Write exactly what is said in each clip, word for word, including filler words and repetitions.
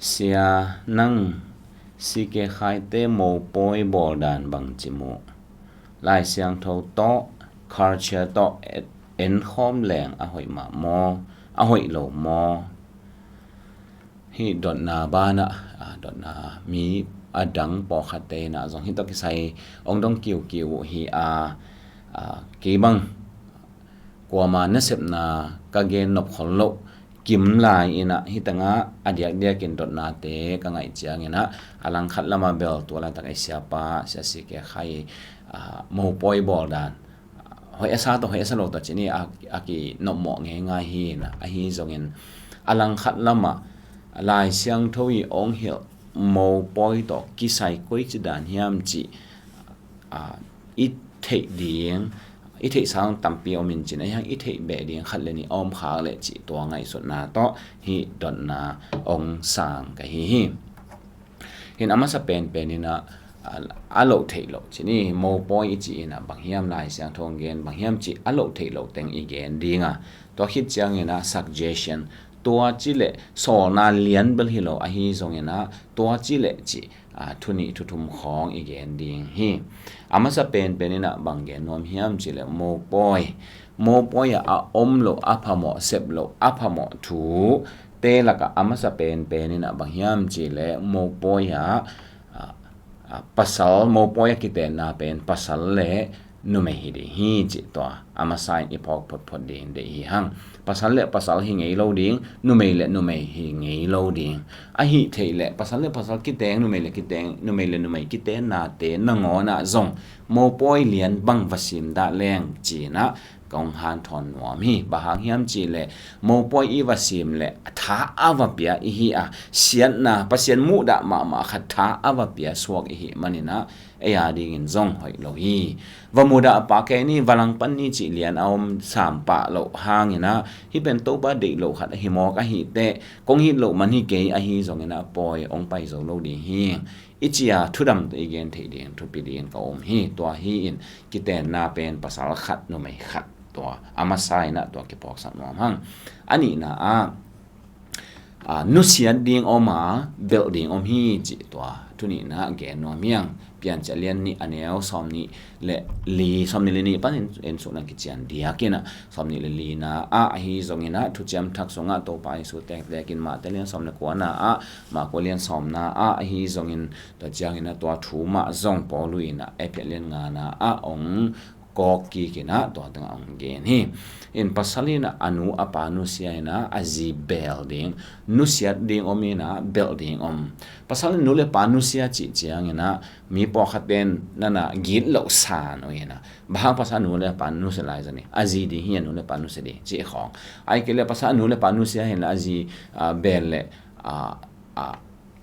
Sia, nang C K Khai te mopawi bawl dan bang ci mu? Lai Siangtho tawh, culture tawh en, enkhawm leng a hoih mah maw, a hoih lo maw? Hih dotna banah, a, dotna mi a dang pawlkhatte inah zong hih tawh kisai ong dong kiukiu uh hi a, a, kei bang kuama nasepna ka gen nop khol loh kim lai inah hih tengah a diakdiakin dotnate ka ngaih cianginah a langkhat lamah bel tu a laitak ei siapa, sia C K Khai, a, mopawi bawl dan hoih a sa tawh hoih a sa lo tawh cih ni a, a kinopmawh ngeingai hi inah, ahi zongin a langkhat lamah Lai Siangtho i ong hilh mopawi tawh kisai koici dan hiam cih, a, i theih ding, i theih sang tampi om in cin, ahi hang i theih beh ding khat le nih a om khak leh cih tua ngaihsutna tawh hih dotna ong sang ka hi hi. Hin a masa penpen inah, a, a loh theih loh cih ni, mopawi i cih inah bang hiam, Lai Siangtho ong gen bang hiam cih a loh theih loh teng i gen ding a, tua khit cianginah suggestion, tua ci leh, sawlna lian bel hi lo ahi zonginah tua ci leh cih, a, thu nih thu thum khawng i gen ding hi. A masa penpen inah bang gen nuam hiam cih leh mopawi, mopawi ah a om loh, a phamawh, sep loh, a phamawh thu te lakah a masa penpen inah bang hiam cih leh mopawi ah, a, a, pasal, mopawi a kitenna pen pasal le numei hi ding hi cih tua a masa in i phawk photphot ding deih hi hang. Pasal le pasal hi ngei lo ding, numei le numei hi ngei lo ding. Ahi theih leh pasal le pasal kiteng, numei le kiteng, numei le numei kitennate nangawnah zong mopawi lian bang va sim dah leng cinah kong hanthawn nuam hi. Bang hang hiam cih leh mopawi i va sim leh tha a va pia i hi a, siatna, Pasian muhdah mahmah khat tha a va pia suak i hi maninah ei a dingin zong hoih lo hi. Va mudah pah kei ni, va langpan ni cih lian a om sam pah loh hanginah hih pen Topa deih loh khat ahi mawk ahi teh, kong it loh man hi kei ahi zonginah pawi ong pai zo lo ding hi. I cia thudam tawh i gen theih ding thupi dingin ka um hi. Tua hi in kitenna pen pasal khat numei khat, tua a masa inah tua kiphawksak nuam hang. A nihna ah, a, nusiat ding om a, belh ding om hi cih tua thu nihna gen nuam hi hang. Piancil a lian nih a neu sawm nih le li, sawm nih le nih panin en suk nang kician diakinah, sawm nih le lina ah ahi zonginah Thuciam Thak sungah Topa Jesu tektekin Mate lian sawm le kuana ah, Marko lian sawmna ah ahi zongin, tua cianginah tua thu mah zong Paul inah Efesa lian ngana ah ong kawk kikinah tua tengah ong gen hi. In pasal inah a nu a pa nusia inah a zi bel ding, nusiat ding om inah belh ding om. Pasal in nu le pa nusia cih cianginah mi pawlkhat ten nanah gitloh san uh inah, bang hang pasal a nu le pa nusia lai zani, a zi ding hi, a nu le pa nusia ding cih khawng. Ai kei le pasal a nu le pa nusia hinla a zi, a, bel le, a, a,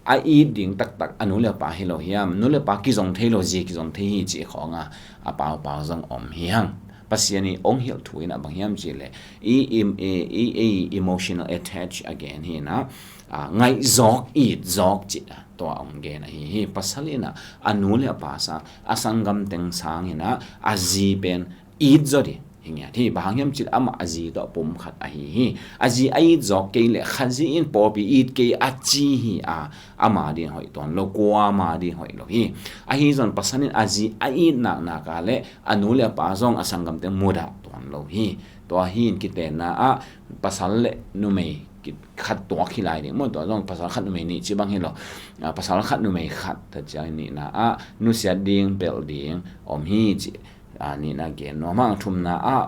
a it ding taktak a nu le pa hi lo hiam, nu le pa kizong thei lo, zi kizong thei hi cih khawng a, a paupau zong om hi hang. Pasian i ong hilh thu inah bang hiam cih leh i, i, i, i, i emotional attach again hi inah, a, ngaih zawk, it zawk cih a, tua ong gen ahi hi. Pasal inah a nu le a pa sang, a sanggam teng sang inah a zi pen it zaw ding hi ngiat hi. Bang hang hiam cih leh amah a zi tawh pum khat ahi hi. A zi a it zawk kei leh Khazih in pawlpi it kei a ci hi a, ama ding hoih tuan lo, kuama ding hoih lo hi. Ahi zong pasal in a zi a it naknak a leh a nu le a pa zong a sanggam teng mudah tuan lo hi. Tua hi in kitenna ah pasal le numei ki-, khat tuak hi lai ding maw, tua zong pasal khat numei nih ci bang hi lo. A, pasal khat numei khat, tua ciang nihna ah nusiat ding, belh ding om hi cih, a, nihna gen nuam hang. Thumna ah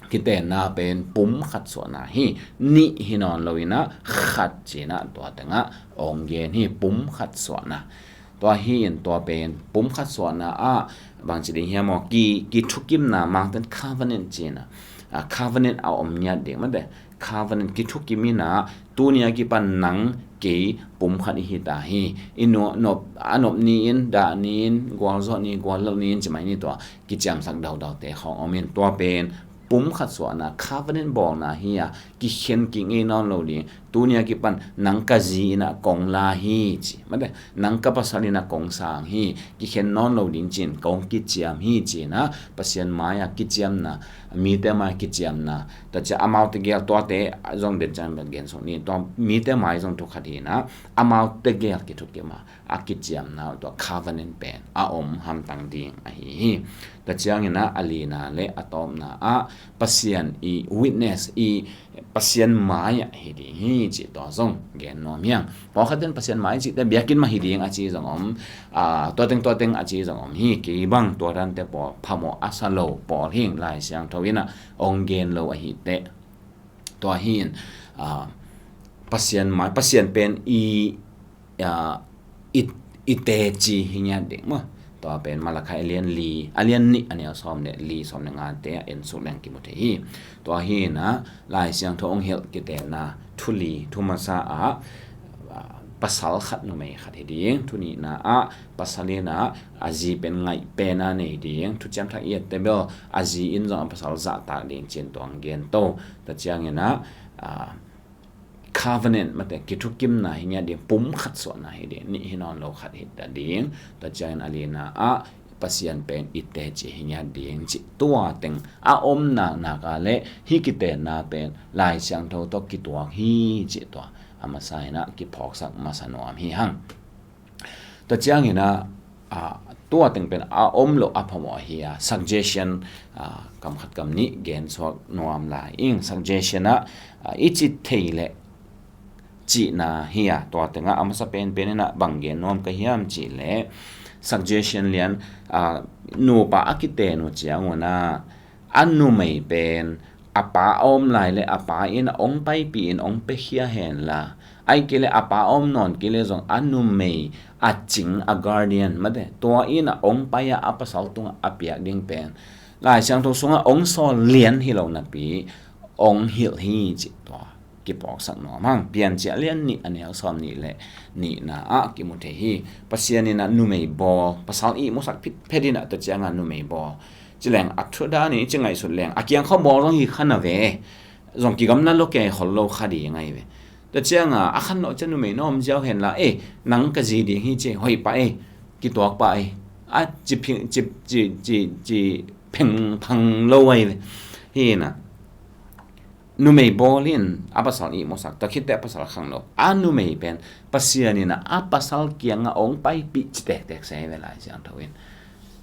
kitenna pen pum khat suahna hi. Nih hi nawn lo inah khat cinah tua tengah ong gen hi, pum khat suahna. Tua hi in tua pen pum khat suahna ah bangci ding hiam aw, ki, kithukimna, Mangten covenant cinah, a, covenant a om ngiat ding mate. Covenant kithukim inah tuni a kipan nang kei pum khat i hi ta hi. I nop, nop, a nop ni-in, dah ni-in, gualzawh ni, guallelh ni-in ci mai ni, tua kiciamsak daudaute khawng om in, tua pen pum khat suahna, covenant bawlna hi a, kikhen kingei nawn lo ding. Tuni a kipan nang ka zi in ah kong la hi ci, mate, nang ka pasal in ah kong sang hi, kikhen nawn lo ding cin kong kiciam hi ci-in ah Pasian mai-ah kiciamna, mite mai-ah kiciamna. Tua ciang amaute gel, tuate zong den ciang bel gen suk ni, tua mite mai zong thu khat hi-in ah amaute gel kithukim a, a kiciamna, tua covenant pen a om hamtang ding ahi hi. Tua ciangin ah a lina le a tawpna ah Pasian i witness, i Pasian mai-ah hi ding hi cih tua zong gen nuam hi hang. Pawlkhat in Pasian mai cihte biakinn mah hi ding a ci zong om, a, tua teng tua teng a ci zong om hi. Kei bang tua dante pawl phamawh a sa lo pawl hi ing, Lai Siangtho in ah ong gen lo ahi teh. Tua hi in, a, Pasian mai, Pasian pen i, a, i, i teci hi ngiat ding maw. Tua pen Malakai a lian li, a lian nih, a neu sawm le li, sawm le ngate ah en suk leng kimu thei hi. Tua hi in ah Lai Siangtho ong hilh kitenna thu li, thu masa ah, a, pasal khat numei khat hi ding, thu nihna ah pasal in ah a zi pen ngaih pen a nei ding, thuciam thak i ette bel a zi in zong a pasal zahtak ding ci-in tua ong gen to. Tua ciangin ah, a, covenant, mate, kithukimna hi ngiat ding, pum khat suahna hi ding, nih hi nawn lo khat hi ta ding. Tua ciangin a lina ah Pasian pen i teci hi ngiat ding cih tua teng a omna nak leh hih kitenna pen Lai Siangtho tawh kituak hi cih tua a masa in ah kiphawksak masa nuam hi hang. Tua ciangin ah, a, tua teng pen a om loh a phamawh hi a, suggestion, a, kam khat kam nih gen suak nuam lai ing. Suggestion ah, a, i ci thei leh cihna hi a, tua tengah a masa penpen in ah bang gen nuam ka hiam cih leh, suggestion lian, a, nupa a kiten uh ciangun ah a numei pen a pa a om lai leh a pa in ah ong paipih in ong piakhia hen la, ahih kei leh a pa a om nawn kei leh zong a numei a cing, a guardian, mate, tua in ah ong pai a, a pasal tungah a piak ding pen Lai Siangtho sungah ong sawl lian hi lo napi ong hilh hi cih tua kiphawksak nuam hang. Piancil a lian nih, a neu sawm nih le nihna ah kimu thei hi. Pasian in ah numei bawl, pasal ihmusak phitphet in ah, tua ciangah numei bawl ci leng a thu dan in i ci ngaihsut leng a kiang khawng bawl zong hi kha na ve. Zong kigamla lo kei khol lo kha ding ahi ve. Tua ciangah a khan lo ciang numei na om ziau hen la, eh, nang ka zi ding hi ci, hoih pah ei, kituak pah ei, a ci phing, ci, ci, ci, ci pheng phang lo ahi ve. Hi na, numei bawl in a pasal ihmusak, tua khit teh a pasal khangno. A numei pen Pasian in ah a pasal kiangah ong paipih ci tektek se hi ve Lai Siangtho in.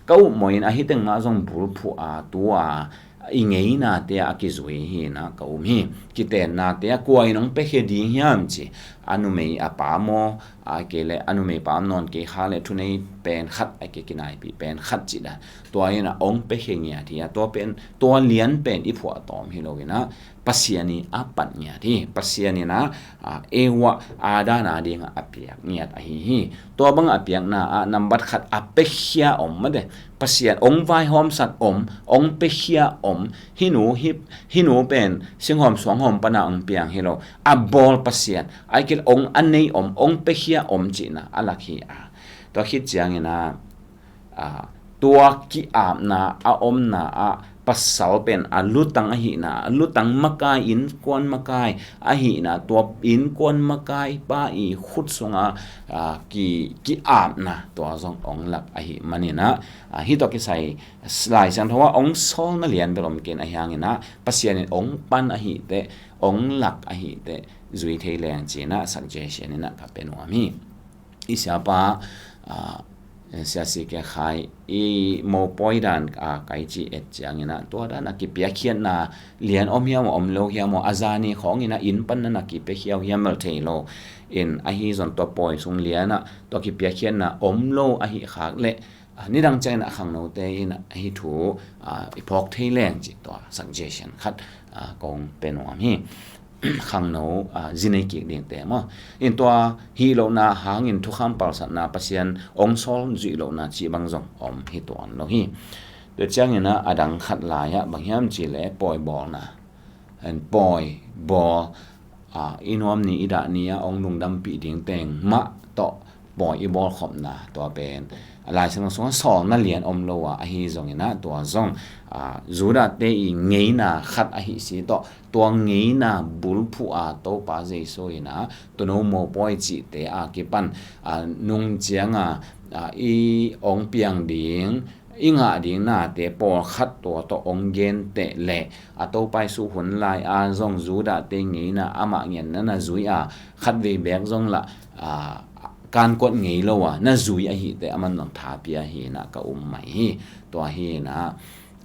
Ka upmawh in ahi teng mah zong bulphuh a, tu a, i ngeinate ah a kizui hi in ah ka um hi. Kitennate ah kua in ong piakhia ding hiam ci, a numei a pa maw, ahih kei leh a numei pa om nawn kei kha leh thunei pen khat, ahih kei leh kinaipih pen khat cih dan, tua in ah ong piakhia ngiat hi a, tua pen, tua lian pen i phuahtawm hi lo in ah Pasian in a pat ngiat hi. Pasian in ah, a, Eva, Adam a dingah a piak ngiat ahi hi. Tua bangah a piakna ah nambat khat a piakhia om, mate, Pasian ong vaihawmsak om, ong piakhia om, hih nu, hih, hih nu pen singhawm suanghawm pan a ong piang hi lo, a bawl Pasian, ahih kei leh ong a nei om, ong piakhia om cihna a lak hi a. Tua khit ciangin ah, a, tua ki-apna a omna ah pasal pen a lutang ahihna, a lutang makai, innkuan makai ahihna, tua innkuan makai pa i khut sungah, a, ki, ki-apna tua zong ong lak ahih manin ah, a, hih tawh kisai Lai Siangtho ah ong sawlna lian bel om kei in, ahi hangin ah Pasian in ong pan ahih teh, ong lak ahih teh zui thei leng ci-in ah suggestion in ah ka pe nuam hi. I siapa, a, Sia C K Khai i mopawi dan, a, kai ci et ciangin ah, tua dan a kipiakkhiatna lian om hiam aw, om lo hiam aw, a zani khawngin ah inn pan na na kipiakhia uh hiam, mel thei lo. In ahi zong tua pawi sung lian ah tua kipiakkhiatna om lo ahih khak leh, a, nidang ciangin ah khangnote in ah hih thu, a, i phawk thei leng cih tua suggestion khat, a, kong pe nuam hi. Khangno, a, zi nei kik dingte maw. In tua hih lohna hangin thukham palsatna, Pasian ong sawl zuih lohna cih bang zong om hi tuan lo hi. Tua ciangin ah a dang khat lai ah bang hiam cih leh pawi bawlna. In pawi bawl, a, i nuam ni i dah ni ah ong lungdampih ding teng mah tawh pawi i bawlkhopna, tua pen Lai Siangtho sungah sawlna lian om lo a, ahi zongin ah tua zong, ah, Judah-te i ngeina khat ahi si tawh, tua ngeina bulphuh a Topa Jesu in ah, tuuno mopawi cihte a kipan, ah, nung ciang a, ah, i ong piang ding, i ngah ding nate pawlkhat tua tawh ong genteh leh, a Topa Jesu hun lai a zong Judah-te ngeina amah ngen na na zui a, khatvei beek zong lah, ah, kankuat ngei lo a na zui ahih teh aman zong tha pia hi in ah ka um mai hi. Tua hi in ah,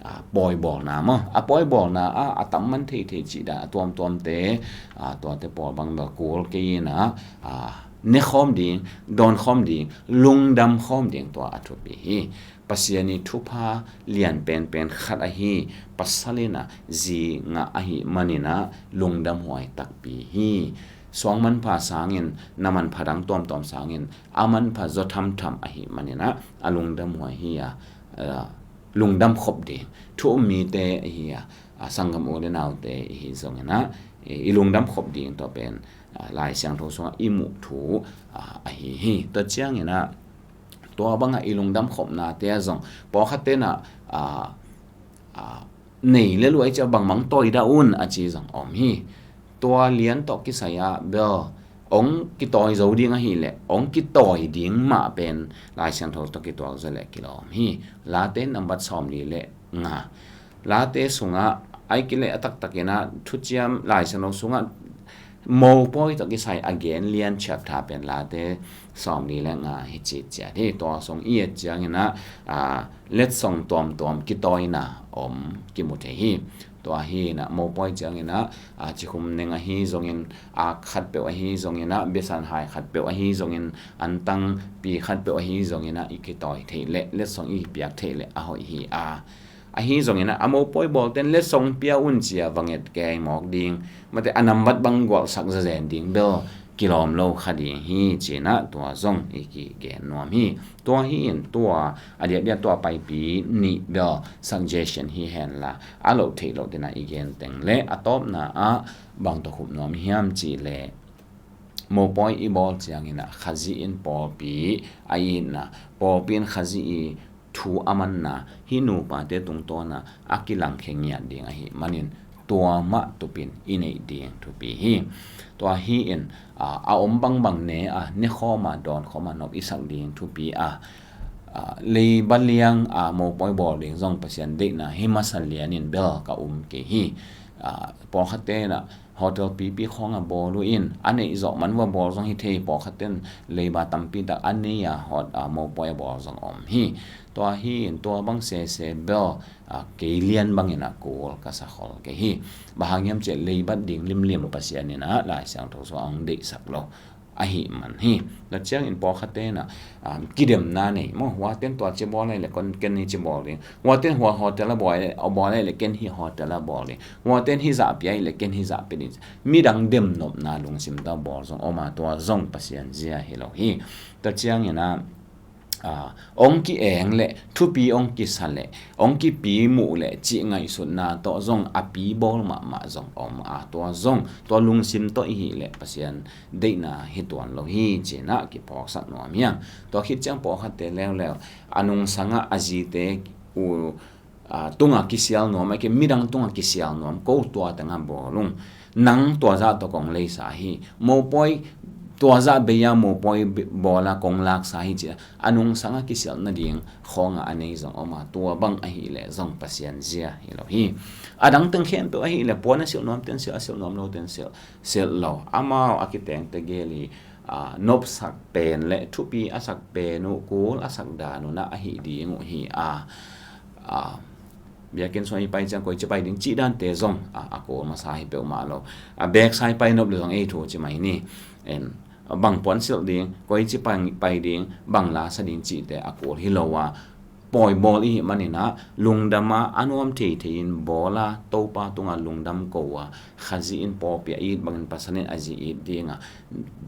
ah, pawibawlna maw, a pawibawlna ah a tam man theithei cih dan a tuamtuamte, ah, tuate pawl bang bel kul kei in ah, ah, nekhawm ding, dawnkhawm ding, lungdamkhawm ding tua a thupi hi. Pasian i thupha lian penpen khat ahi, pasal in ah zi ngah ahih manin ah lungdamhuai takpi hi. Suang manpha sangin, na manpha dang tuamtuam sangin, a manpha zaw thamtham ahih manin ah, a lungdamhuai hi a, ah, lungdam khop ding, thu um mite ahi a, ah, sanggam u le naute ihi zongin ah, i, i lungdam khop ding tua pen, ah, Lai Siangtho sungah i muh thu, ah, ahi hi. Tua ciangin ah, tua bangah i lungdam khopnate ah zong, pawlkhatte in ah, ah, ah, nei le luai ciah bangmang tawi dah un a ci zong om hi. Tua lian tawh kisai ah bel, ong kitawi zo ding ahih leh, ong kitawi ding mah pen Lai Siangtho tawh kituak zaw leh kilawm hi. Late nambat sawmli le nga. Late sungah, ai kei leh a taktakin ah, thuciam Lai Siangtho sungah, mopawi tawh kisai a gen lian chapter pen Late sawmli le nga hi citciat hi. Tua sung i et ciangin ah, ah, letsong tuamtuam kitawina om kimu thei hi. Tua hi in ah, mopawi ciangin ah, ah, cikhum neng ahi zongin, ak khatpeuh ahi zongin ah, besan hai khatpeuh ahi zongin, antangpi khatpeuh ahi zongin ah, i kitawi theih leh, letsong i piak theih leh a hoih hi a. Ahi zongin ah, a mopawi bawlten letsong pia un cia va nget kei mawk ding, mate a nambat bang gualhsak zazen ding bel kilawm lo kha ding hi ci in ah, tua zong i kigen nuam hi. Tua hi in tua, a diakdiak tua paipi nih bel suggestion hi henla, a loh theih loh te in ah i gen teng leh, a tawpna ah bang tawh khup nuam hiam cih leh, mopawi i bawl ciangin ah Khazih in pawlpi a itna, pawlpi in Khazih i thu a manna, hih nupate tungtawn ah a kilangkhia ngiat ding ahih manin, tua mah tupin i neih ding thupi hi. Tua hi in, ah, a om bangbang ne a, nekhawm a, dawnkhawm a, nop i sak ding thupi a, ah, leiba liang a mopawi bawl ding zong Pasian deihna hi masa lianin bel ka um kei hi. Ah, pawlkhatte in ah hotel pipi khawng a bawl uh in, a neih zawh man uh a bawl zong hi thei, pawlkhatte in leiba tampi tak a nei a hot, ah, mopawi a bawl zong om hi. Tua hi in tua bang sese bel, ah, kei lian bangin ah kul ka sa khol kei hi. Bang hang hiam cih leh leibat ding limlim Pasian in ah Lai Siangtho sungah hong deihsak lo ahih man hi. Tua ciangin pawlkhatte in ah, um, kidemna nei maw, huaten tua ci bawl ahih leh ken, ken hih ci bawl ding, huaten hua hotel a bawl, a bawl ahih leh ken hih hotel a bawl ding, huaten hih zah pia ahih leh ken hih zah pia ding. Midang demnopna lungsim tawh bawl zong om a, tua zong Pasian zia hi lo hi. Tua ciangin ah, ah, ong ki-eng leh, thupi ong kisa leh, ong kipi muh leh cih ngaihsutna tawh zong a pi bawl mahmah zong om a, tua zong, tua lungsim tawh i hih leh Pasian deihna hi tuan lo hi ci in ah kiphawksak nuam hi hang. Tua khit ciang pawlkhatte leuleu, a nungsangah a zite uh, ah, tungah kisial nuam, a kei midang tungah kisial nuam, ko tua tengah bawl ung. Nang tua zah tawh kong leisa hi. Mopawi tua zah bei a mopawi be-, bawl a kong laksa hi ci a, a nungsangah kisialh nading khawngah a nei zong om a, tua bang ahih leh zong Pasian zia hi lo hi. A dang teng khempeuh ahih leh puan a silh nuam ten silh, a silh nuam lo ten silh, silh lo. Amau a kiteng tegel i, ah, nopsak pen leh thupi a sak pen uh, kul a sak dan uh na ahi ding uh hi a, ah, biakinn sung i pai ciang koi ci pai ding cih dante zong, ah, a kul masa hi peuhmah lo. A beksa i pai nop leh zong ei thu ci mai ni. En, bang puan silh ding, koi ci pai, pai ding, bang la sa ding cihte a kul hi lo a, pawi bawl i hih manin ah, lungdam a, a nuam theithei in bawl a, Topa tungah lungdam ko a, Khazih in pawlpi a it bangin pasal in a zi it ding a,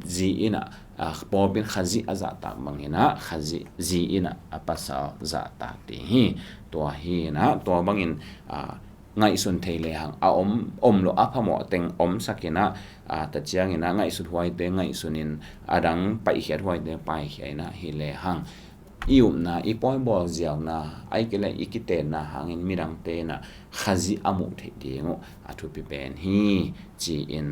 zi in ah, ah, pawlpi in Khazih a zahtak bangin ah, Khazih, zi in ah a pasal zahtak ding hi. Tua hi in ah, tua bangin, ah, ngaihsun thei lehang a om, om lo a phamawh teng omsak in ah, ah, tua ciangin ah ngaihsut huaite ngaihsun in, a dang paihkhiat huaite paihkhia in ah hi lehang, i upna, i pawibawl ziauna, ahih kei leh i kitenna hangin midangte in ah Khazih a muh theih ding uh a thupi pen hi, ci-in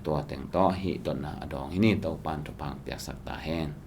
tua teng tawh hih dotna a dawng hi ni. Topa'n thupha piaksak ta hen.